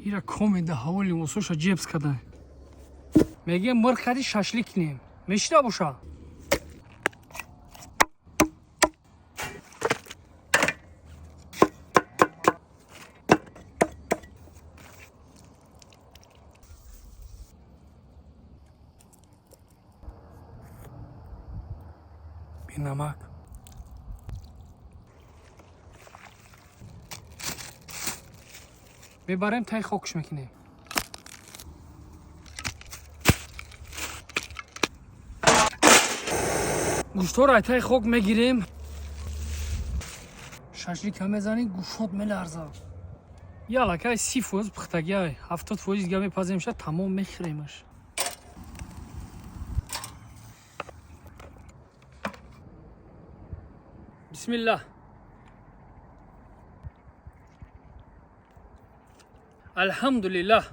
Ира комеда ҳаво либосоша ҷебс када. Мегем, мирғ кади шашлик кунем. Мешида боша. Бинамак. Мебарем, тай хокш мекунем. Гӯштҳоро ай таи хок мегирем, шашлика мезанем, гӯшот меларза. Ялакай 30% пухтагиай, 70% дига мепазем, ша тамом мехӯремаш. Бисмиллаҳ, алҳамдулиллаҳ.